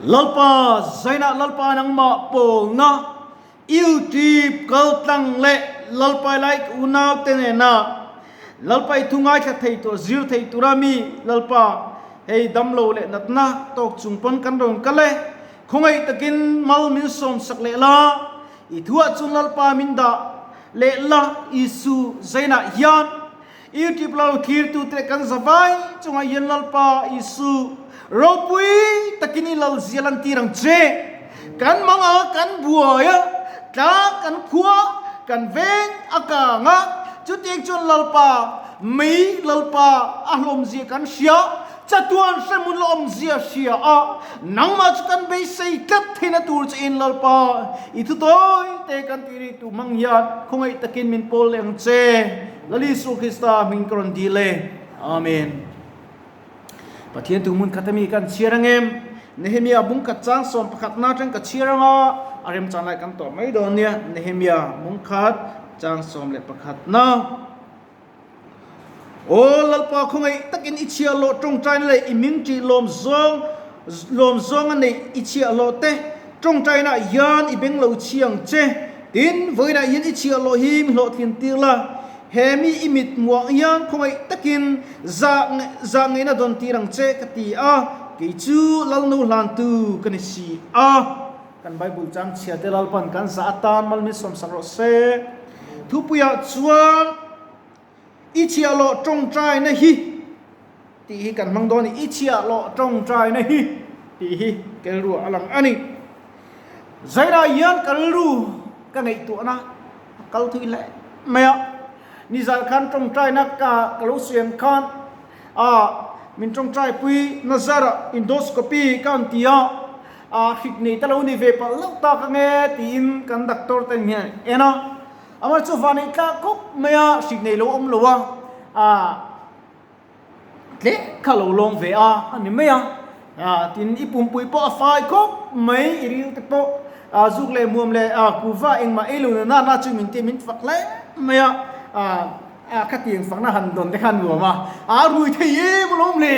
Lalpa zainah Lalpa nangmah pawlna YouTube kaltlang leh Lalpa lai unaute nena Lalpa i thu ngaithla thei tur zir thei tura mi Lalpa hei damlo leh natna tawk chung pawn kan rawn kal e. Khawngaih takin mal min sawmsak leh la, i thuah chuan Lalpa min dah leh la Isu zainah hian YouTube lo thlirtute leh kan zavai chungah hian Lalpa Isu ropui takin i lal zia lantir ang che. Kan manga kan buai a, tlang kan khua kan veng a kang a, chutiang chuan Lalpa mei Lalpa a hlawmzia kan hria. Chatuan hrehmun la awmzia hria a, nangmah chu kan beisei tlat theihna tur che in Lalpa, i thu tawi te kan tih ri tu hmang hian khawngaih takin min pawl leh ang che. Lal Isu Krista hming ka rawn dil e. Amen. Pathian tu hmun khat ami kan chhiar ang em? Nehemia bung khat chang sawm pakhat na atang ka chhiar ang a, a remchan lai kan tawh mai dawn nia. Nehemia bung khat chang 11 na. Aw Lalpa khawngaih takin i chhiahhlawh tawngtaina leh i min ṭih lawm zawng lawm zawnga neih i chhiahhlawh te tawngtaina ah hian i beng lo chhiang che. Tin, vawiinah hian i chhiahhlawh hi mi hlawhtlin tir la, he mi i mit hmuh ah hian khawngaih takin zah zah ngaihna dawn tir ang che ka ti a, kei chu Lalnu hlantu ka ni si a. Kan Bible chang chhia te Lalpan kan zah atan mal min sawmsak rawh se. Thupuiah chuan i chhiahhlawh tawngtaina hi tih hi kan hmang dawn a ni. I chhiahhlawh tawngtaina hi tih hi kelruah a lang a ni. Zainah hian ka rilru ka ngaihtuahna a kal thui hle mai a. Nizan khan tawngtaina ka ka lo siam khan a min tawngtaipui nazar endoscopy ka han ti a. A hrik nei ta lo ni ve palh loh tak ang e tiin kan doctor te hian en a, amah chu van ei tlak khawp mai a, hrik nei lo awm lo a, a tleh kha lo lawm ve a a ni mai a, a tin i pumpui pawh a fai khawp mai i ril te pawh a zuk leh muam leh a kuva engmah ei lo na na na chu min ti min fak hle mai a, a. A khatiang fakna han dawn te kha nuam a, a rui thei em alawm le,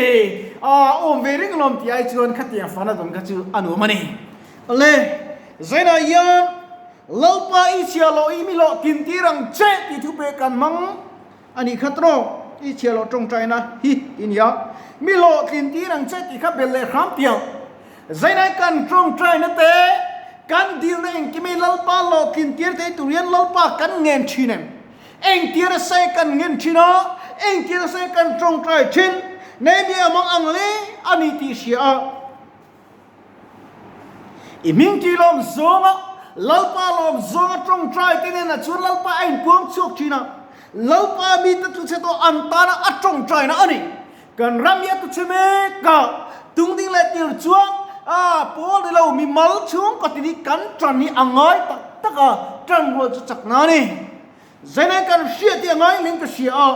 a awm ve reng alawm tih ai chuan khatiang fakna dawn kha chu a nuam a ni. Awle, Zainah hian Lalpa i chhiahhlawh i mi hlawh tin tir ang che tih thu pek kan hmang a nih kha tawk, i chhiahhlawh tawngtaina hi ti nia, mi hlawh tlin tir ang che tih kha belh leh hram tiang. Zainah kan tawngtaina te kan dilna engkim i Lalpa hlawh tlin tir thei tur hian Lalpa kan ngen thin em? Engtir a se kan ngen thin a, engtir a se kan tawngtai thin. Nehemiah a mang ang le a ni tih hria a. I hming tih lawm zawnga Lalpa lawm zawnga tawngtai te nen ah chuan Lalpa a inpuang chhuak thin a. Lalpa mite tlu chhe tawh an tana a tawngtaina a ni. Kan ram hi a tu chhe mek a, tung ding leh tir chuan a pawl ni lo mimal chhungkaw ti hi kan tan hi a ngai tak tak a, tan rual chu chakna a ni. Zainai kan hriat hi a ngai hleng ka hria a,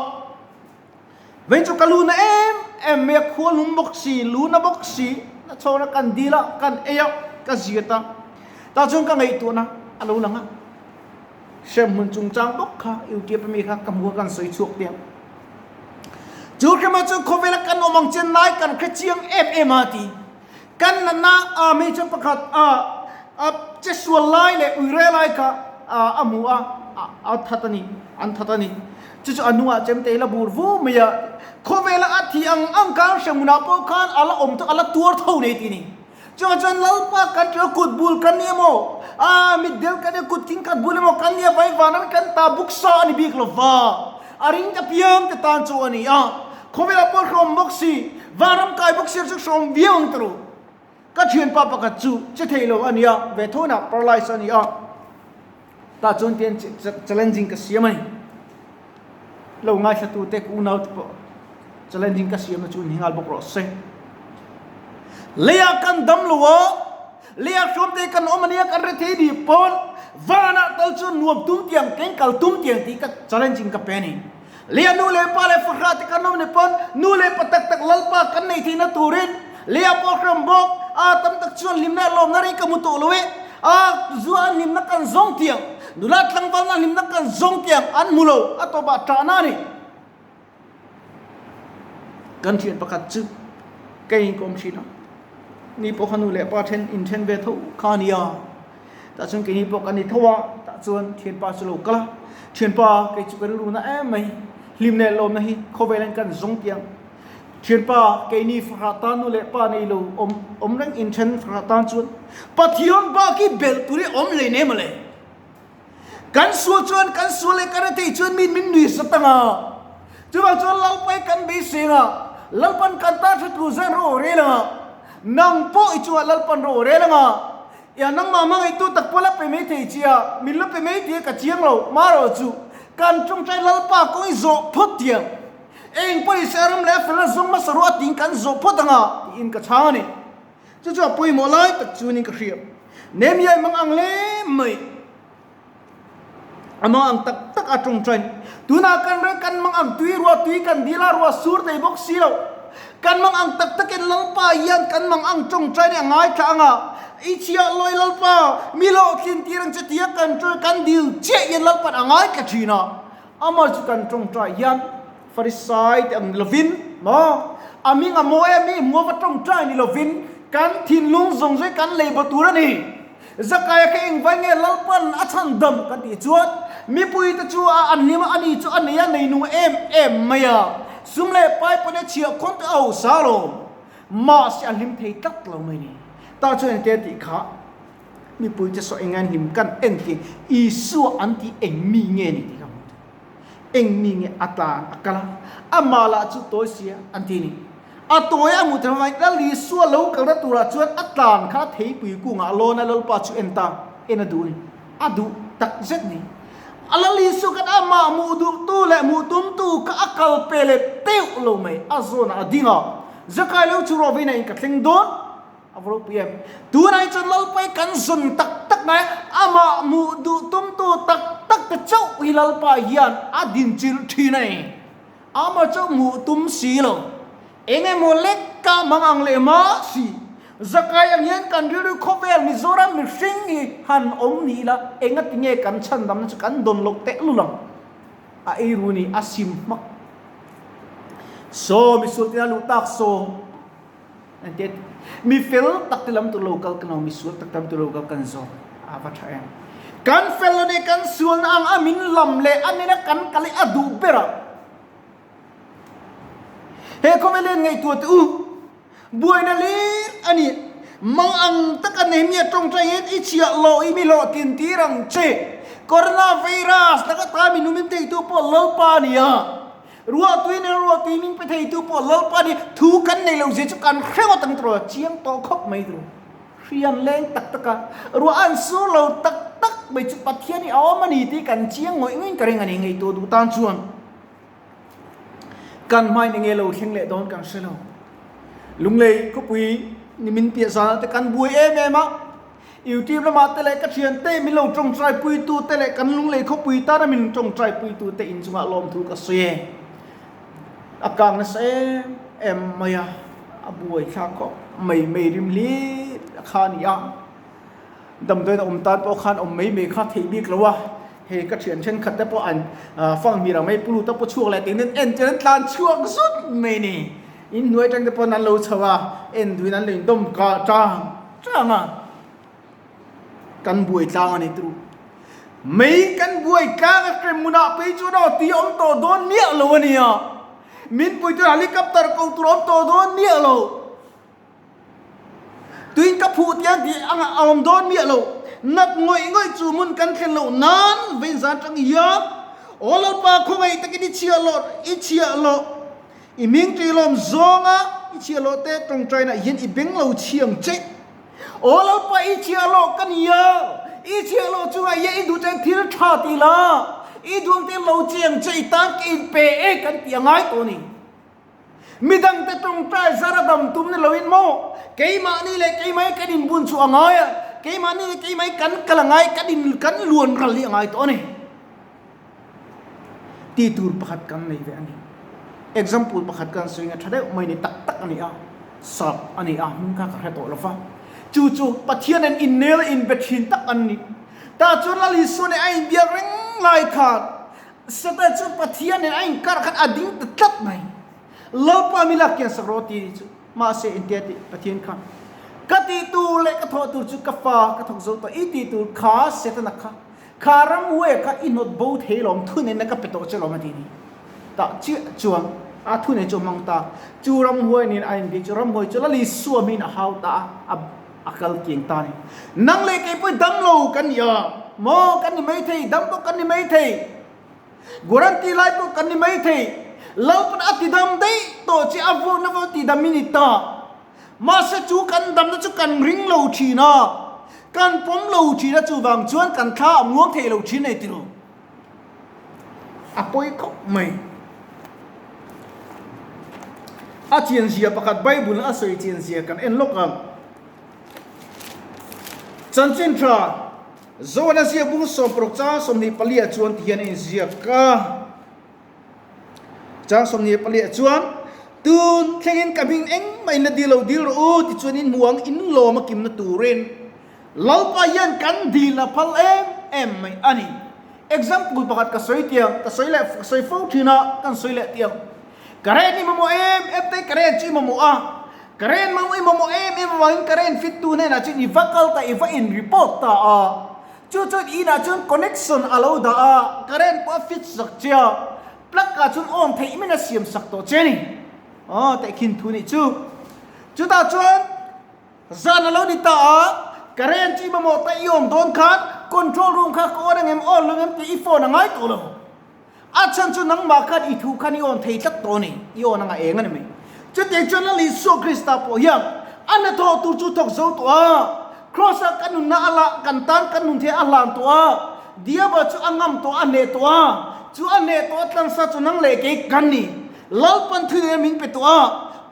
vei chu ka lu na em em mai a, khua lum bawk si, lu na bawk si, na chhawna kan dil a, kan ei a, ka ziat a, tah chuan ka ngaihtuahna a lo lang a, hremhmun chungchang bawk kha UTF ami kha ka hmu a kan sawi chhuak tiang. Chu hrema chu khawvela kan awm ang chen lai kan hre chiang em em a ti. Kan natna a hmeichhe pakhat a a che sual lai leh uire lai kha a a hmu a, a that a ni, an that a ni. Chu chu a hnungah chem te la bur vu mai a. Khawvela a thi ang ang khan hremhmunah pawh khan a la awm tawh, a la tuar tho nei ti ni. Chuvang chuan Lalpa kan ṭeuh kut bul kan ni emaw, a mitdel kan nia kut king khat bul emaw kan nia vai van ang kan ta buk sa a ni bik lo va, a ring ta piang te tan chu a ni a. Khawvelah pawh hrawm bawk si, vanram kai bawk si chu hrawm viau ang tawh. Ka thianpa pakhat chu che thei lo a ni a, ve thawnah paralyze a ni a. Tah chuan tian challenging ka siam a ni. Lo ngaithla te ka unau te pawh challenging ka siamna chu ni nghal bawk rawh se. Leiah kan dam lo a, leiah hrawm te kan awm a nia kan rethei ni pawn vanah tal chuan nuam tum tiang keng kal tum tiang tih ka challenging ka pe a ni. Leiah nu leh pa leh fahrah te kan awm ni pawn nu leh pa tak tak lalpa kan nei theihna turin leiah pawh hram bawk a tam tak chuan hlimna lawmna rei ka hmu tawh lo e. A zua an hlimna kan zawng tiang, nula tlangvalna hlimna kan zawng tiang an hmu lo, a tawpah ṭahna a ni. Kan thian pakhat chu ka inkawm thin a. Ni pawh kha nu leh pa then in then ve tho kha a nia. Tah chuan keini pawh kan ni tho a, tah chuan thianpa chu lo kal a. Thianpa kei chu ka rilru na em mai, hlim leh lawmna hi khawvel in kan zawng tiang. Thianpa keini fahrah tan nu leh pa nei lo awm awm reng in then fahrah tan chuan Pathian bak hi belh tur hi awm hlei nem mawle. Kan sual chuan kan sual leh kan rethei chuan min min nui sat ang a. Chuvang chuan Lalpa hi kan beisei ang a, Lalpan kan tan hre tur zen ro rel ang a, nang pawh i chungah Lalpan ro rel ang a, ia nangmah hmangaihtu tak pawh la pe mai thei che a, min la pe mai tih ka chiang lo, marawh chu kan tawngtai Lalpa kawng i zawh phawt thiang. Eng pawh i se a ram leh a fel a zawng hmasa ruah tiin kan zawh phawt ang a, tiin ka chhang a ni. Chu chu a pawimawh lai tak chuanin ka hria. Nehemiah i mang ang hle mai. A mang ang tak tak a tawngtain. Tunah kan reng kan mang ang tui ruah tui kan dil a, ruah sur thei bawk si lo. Kan mang ang tak takin Lalpa hian kan mang ang tawngtain a ngaithla ang a. I chhiah lawi Lalpa, mi hlawhtlin tir ang che tia kan tawng kan dil chiah hian Lalpa'n a ngaithla thin a. Amah chu kan tawngtai hian Farisai te ang ni lovin maw? A hming a mawi a, mi hmuh ava tawngtai ni lovin kan thinlung zawng zawng kan lei baw tur a ni. Zakaia kha engvai nge Lalpan a chhan dam kan tih chuan mipui te chu a an hlim a, ani chu a nei a nei nung em em mai a, sum leh pai pawn a chhiah khawn te a hausa lo. Mahse a hlim thei tlat lo mai ni. Tah chuan engte a tih kha mipui te saw eng an hlim kan en tih Isua an tih eng mi nge ni tih ka hmu thei. Eng mi nge a tlan a kal a, amah lah chu tawi sia an ti a ni. A tawi a hmuh theih hmangin Lal Isua lo kalna turah chuan a tlan kha theipui kungah a lawn a, Lalpa chu en ta, en a duh a ni. A duh tak zet ni. A Lal Isua khan amah hmuh duhtu leh hmuh tumtu kha a kal pe leh teuh lo mai, a zawnah a ding a, Zakai lo chu rawh veina in ka thleng dawn. A va ropui em? Tunah hi chuan Lalpa hi kan zun tak tak mai a, amah hmuh duh tumtu tak tak te chauh hi Lalpa hian a dinchilh thin a ni. Amah chu hmuh tum si lo. Eng emaw lek ka hmang ang leh hma si. Zakai ang hian kan rilru khawvel Mizoram mihring hi han awm ni ila, engati nge kan chhandamna chu kan dawn loh tehlul ang? A eiru ni, a sim hmak. Saw misual tina luh tak saw. Engtia mi fel tak te lam tur lo kal kan lo, mi sual tak te lam tur lo kal kan zawk a va tha em. Kan fel lo nih kan sualna ang a min lam leh a nena kan kal hi a duh ber a. He khawvel hian ngaihtuah teh u, buaina lir a ni. Mang ang taka Nehemia tawngtai hian i chhiah loh i mi hlawhtlin tir ang che. Coronavirus laka ta min humim theitu pawh Lalpa a ni a. Ruah tui nen ruah tui min pe theitu pawh Lalpa nih thu kan nei lo zia chu kan hre ngawt ang tiraw chiang tawh khawp mai tiraw. Hriam leng tak tak a, ruah an sur lo tak tak mai chu Pathian hi a awm a ni tih kan chiang ngawih ngawih in ka ring a ni ngaihtuah duh tan chuan kan hmain enge lo thleng leh dawn kan hre lo. Lunglei khawpui nimin piah zanah te kan buai em em a. Youtube lamah te leh ka thiante min lo tawngtai puitu te leh kan lunglei khawpui tana min tawngtai puitu te in chungah lawmthu ka sawi e. A kang nasa em em mai a, a buai thlak khawp mai mai rim hlir a kha a ni a. Damdawiin a awm tan pawh khan awm mai mai kha theih bik lo a, hei ka thian thenkhat te pawh an fang hmir ang mai pu lut a pu chhuak leh tiin en chuan an tlan chhuak zut mai a ni. In hnuai atang te pawn an lo chho a, en duhin an lo indawm kah tang tang a, kan buai tlang a ni turu. Mei kan buai tlang a hrem hmunah phei chuan aw tui a awm tawh dawn miah lo a nia, min pui tur helicopter ko tur a awm tawh dawn miah lo, tuin ka phuh tiang tih ang a awm dawn miah lo, nat ngawih ngawih chu hmun kan thlen loh nan vein zan tang hian aw Lalpa khawngaih takin i chhiah loh i chhiah loh. I hming tui lawm zawnga i chhiah loh te tawngtainah hian i beng lo chhiang che. Aw Lalpa i chhiah loh ka ni a, i chhiah loh chungah hian i duh chuan thil tha ti la, i duang te lo chiang che i tan ka inpe e kan tih a ngai tawh a ni. Midangte tawngtai zara dam tum ni loin maw keimahni leh keimah hi kan inbun chu a ngai a, keimahni leh keimah hi kan kal a ngai, kan in kan luan ral hi a ngai tawh a ni. Tih tur pakhat kan nei ve a ni. Example pakhat kan sawi nga tha deuh mai ni tak tak a ni a, sap a ni a, hming kha ka hre tawh lo va. Chu chu Pathian an innel a inbe thin tak an ni. Tah chuan Lal Isua nen a inbiak reng lai khan Satan chu Pathian nen a inkar khan a ding ta tlat mai. Lalpa mi lak kian sak rawh ti chu mahse engtia tih Pathian khan ka Ka tih tur leh ka thawh tur chu ka fa ka thawk zo tawh. I tih tur kha Setana kha, kha ramhuai kha i hnawt bo thei lawm, thunei ka pe tawh che lawm a ti ni. Tah chiah chuan a thunei chu a hmang ta. Chu ramhuai nen a inbih chu ramhuai chu Lali suamin a hau ta a, a kal kiang ta a ni. Nang leh kei pawh dam lo kan ni a, maw kan ni maithei, dam pawh kan ni maithei. Guarantee lai pawh kan ni maithei. Lalpan a tidam daih tawh che a vuakna pawh tidam i ni ta. Mahse chu kan damna chu kan ring lo thin a, kan pawm lo thin a, chuvang chuan kan thla a muang thei lo thin a ni tilo. A pawi khawp mai. A chianzia pakhat Bible a sawi chianzia kan en lawk ang. Chanchin tha Zoana ziak bung 16 chang 24 ah chuan tihian a inziak a. Chang 24 ah chuan, Tun thlengin ka hming engmah in la dil lo dil rawh u tichuan in hmu ang in lawm a kimna turin Lalpa hian kan dil a phal em em mai a ni. Example pakhat ka sawi tiang, ka sawi leh ka sawi fo thin a, kan sawi leh tiang. Current i mamawh em em te current chu i mamawh a, current mamawh i mamawh em em avangin current fit tu hnenah chuan i va kal ta, i va in report ta a, chu chuan inah chuan connection a lo dah a, current pawh a fit sak che a, plug ah chuan on theih min a siam sak tawh che a ni. Aw tehkhin thu nih chu. Chutah chuan. Zan a lo ni ta a, current chu i mamawh ta i awm dawn khan control room kha ka on ang em on lo em tih i phone a ngai tawh lo. A chhan chu nangmah khan i thu khan i on thei tlat tawh a ni, i on anga eng a ni mai. Chutiang chuan Lal Isua Krista pawh hian a hnathawh tur chu thawk zo tawh a, Kraws ah kan nunna a lah kan tan kan nun thei a hlan tawh a, Diaba chu a ngam tawh a hneh tawh a, chu a hneh tawh a tlansa chu nang leh kei kan ni. Lalpan thil min pe tawh a,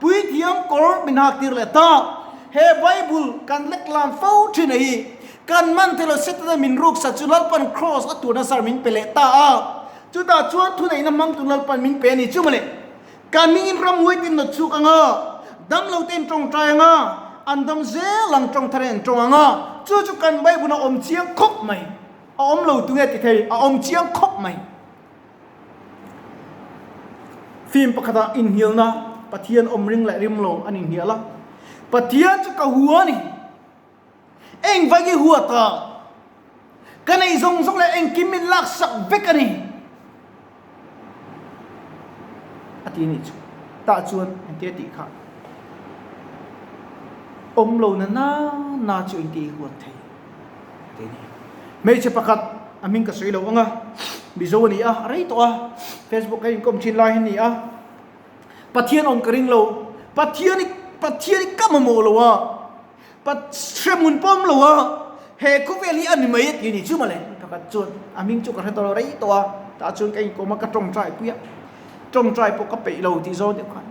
puithiam kawr min hak tir leh ta. He Bible kan lek lan fo thin a hi, kan man thei lo Setana min ruksak chu Lalpan Kraws a turna zar min pe leh ta a. Chutah chuan thuneihna hmangtu Lalpan min pe a ni chu mawle. Kan hmingin ramhuai tin nawt chhuk ang a, damlo te in tawngtai ang a, an dam zel ang tawngthar in an tawng ang a, chu chu kan Bible a awm chiang khawp mai. A awm lo tunge ti thei, a awm chiang khawp mai. Film pakhatah inhnialna Pathian awm ring leh rim lo an inhnial a, Pathian chu ka hua a ni. Eng vai nge hua ta? Ka neih zawng zawng leh engkim min laksak vek a ni. A ti anih chu. Tah chuan engtia tih kha awm lo na na na chu engtia i huat thei? Ti a ni. Hmeichhe pakhat a hming ka sawi lo ang a, Mizo a ni a, a rei tawh a, Facebook ka inkawm thin lai hi a ni a, Pathian awm ka ring lo, Pathian i Pathian i ka mamawh lo a, Pat hremhmun pawh awm lo a, he khawvel hi a ni mai a ti a ni chu mawle. Pakhat chuan a hming chu ka hre tawh lo, rei tawh a, tah chuan ka inkawm a, ka tawngtai pui a, tawngtai pawh ka peih lo tih zawng deuh khan,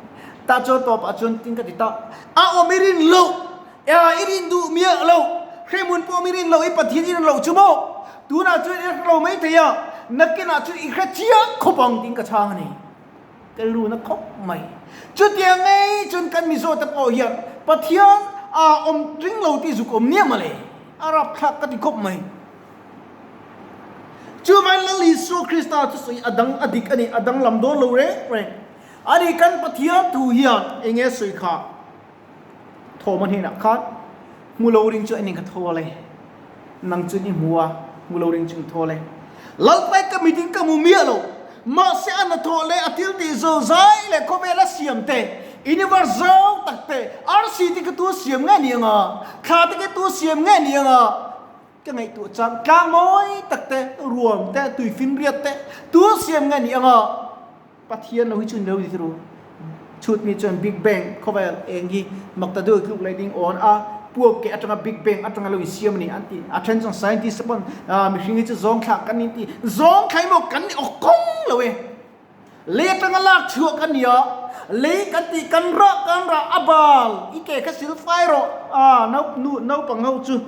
tah chuan tawpah chuan tin ka ti ta, a awm i rin loh. Ea i rin duh miah lo, hrehmun pawh mi rin lo, i Pathian i rin loh chu maw? Tunah chuan i hre lo mai thei a, nakinah chuan i hre chiang khawp ang tiin ka chhang a ni. Ka lun a khawp mai. Chutiang ngei chuan kan Mizo te pawh hian Pathian a awm ring lo tih zuk awm nia mawle, a rapthlak ka ti khawp mai. Chuvangin Lal Isua Krista thusawi a dang a dik a ni, a danglam dawn lo reng reng. Ani kan Pathian thu hian eng nge sawi kha? Thawma hnenah khan, Hmu lo ring chu a ni ka thawl e, nang chuan i hmu a, hmu lo ring chu i thawl e. Lalpai ka mitin ka hmu miah lo, mahse a hnathawh leh a thil tih zo zai leh khawvel a siam te, universe zau tak te, arsi te khi tu siam nge ni anga, thla te khi tu siam nge ni anga, ka ngaihtuah chang tlang mawi tak te, ruam te, tuifinriat te, tu siam nge ni anga. Pathian lo hi chu ni lo ti ru. Chhut mi chuan Big Bang khawvel eng hi mak ta deuh tluk leh ding awn a, puak keh atanga Big Bang atanga lo insiam a ni an ti. A then chuan scientist te pawn mihring hi chu zawng thlah kan ni an ti. Zawng thlah hi maw kan ni awk kawng lo e. Lei atanga lak chhuah kan ni a, lei kan tih kan rah kan rah a bal i ke kha sil fai rawh a nu naupang ho chu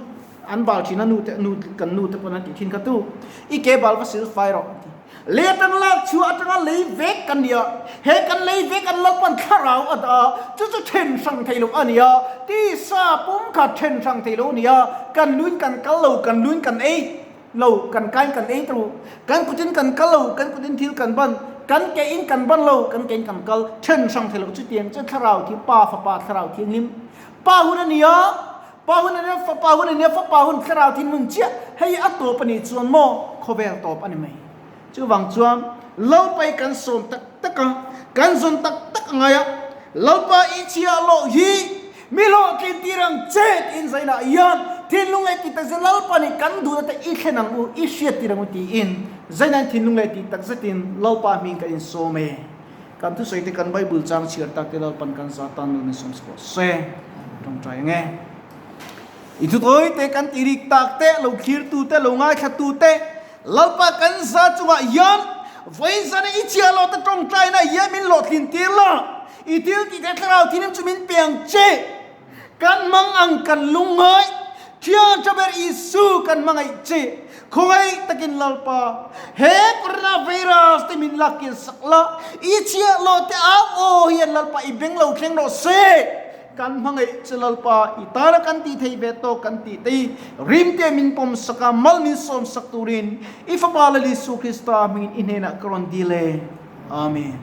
an bal thin a nu te nu kan nu te pawn an tih thin kha tu i ke bal va sil fai rawh an ti. Lei atang lak chhuah atanga lei vek kan ni a, he kan lei vek an Lalpan thlarau a dah a, chu chu then hrang thei lo a ni a, tisa pum kha then hrang thei lo a ni a, kan luin kan kal lo, kan luin kan ei lo, kan kain kan ei tawh, kan kutin kan kal lo, kan kutin thil kan ban, kan ke in kan ban lo, kan ke in kan kal, then hrang thei lo chutiang chuan thlarau thi Pa, Fapa, Thlarau Thianghlim, Pa hun a ni a. Pa hun a nia, Fapa hun a nia, Fapa hun Thlarau thin hun chiah hei a tawp a nih chuan maw khawvel tawp a ni mai. Chuvang chuan Lalpa i kan sawm tak tak a, kan zawn tak tak a ngai a, Lalpa i chhiah loh hi mi hlawhtlin tir ang che tiin zainah hian thinlung leh tih takzet Lalpa nih kan duhna te i thlen ang u, i hriat tir ang u tiin zainain thinlung leh tih takzetin Lalpa hming kan insawm e. Kan thusawi te kan Bible chang chhiar tak te Lalpan kan za tan nun in sawm sak rawh se. Tawngtai ang e. I thutawi te kan ti rik tak te, lo thlir tu te, lo ngaithla tu te, Lalpa kan za chungah hian vawiin zana i chhia lo te tawngtaina hian min hlawhtlin tir la, i thil tih te thlarau thinim chu min pe ang che. Kan hmang ang kan lungngai, Thian tha ber Isu kan hmangaih che. Khawngaih takin Lalpa, he coronavirus te min lak sak la, i chhiah lo te au aw hian Lalpa i beng lo thleng rawh se. Kan hmangaih che Lalpa, i tana kan tih thei ve tawk kan tih te i rim te min pawm sak a, mal min sawm sak turin i Fapa Lal Isu Krista hmingin i hnenah ka rawn dil e. Amen.